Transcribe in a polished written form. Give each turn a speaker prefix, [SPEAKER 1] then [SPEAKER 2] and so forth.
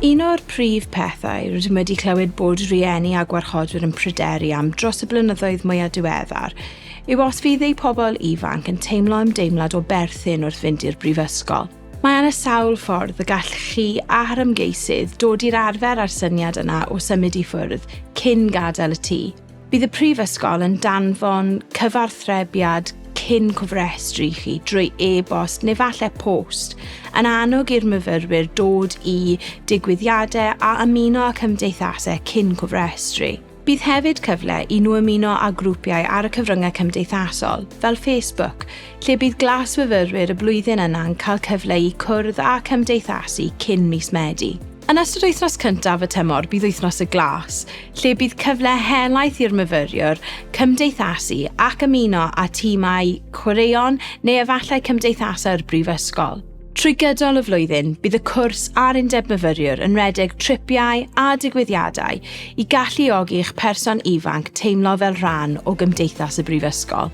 [SPEAKER 1] Un o'r prif pethau rydym wedi clywed bod rhieni a gwarchodwyr yn pryderu am dros y blynyddoedd mwyaf diweddar yw os fydd eu pobl ifanc yn teimlo ymdeimlad o berthyn wrth fynd i'r brifysgol. Mae yna sawl ffordd y gall chi a'r ymgeisydd dod i'r arfer â'r syniad yna o symud i ffwrdd cyn gadael y tŷ. Bydd y Prifysgol yn danfon cyfarthrebiad cyn cofrestru i chi drwy e-bost neu falle post, yn annog i'r myfyrwyr dod i digwyddiadau a ymuno â cymdeithasau cyn cofrestru. Bydd hefyd cyfle i nhw ymuno â grwpiau ar y cyfryngau cymdeithasol, fel Facebook, lle bydd glasfyfyrwyr y blwyddyn yna'n cael cyfle i cwrdd a cymdeithasu cyn mis Medi. Yn ystod wythnos cyntaf y tymor bydd Wythnos y Glas, lle bydd cyfle helaeth i'r myfyriwr cymdeithasu ac ymuno â tîmau chwaraeon neu efallai cymdeithasau'r brifysgol. Trwy gydol y flwyddyn, bydd y cwrs a'r Undeb Myfyriwr yn rhedeg tripiau a digwyddiadau i galluogi i'ch person ifanc teimlo fel rhan o gymdeithas y brifysgol.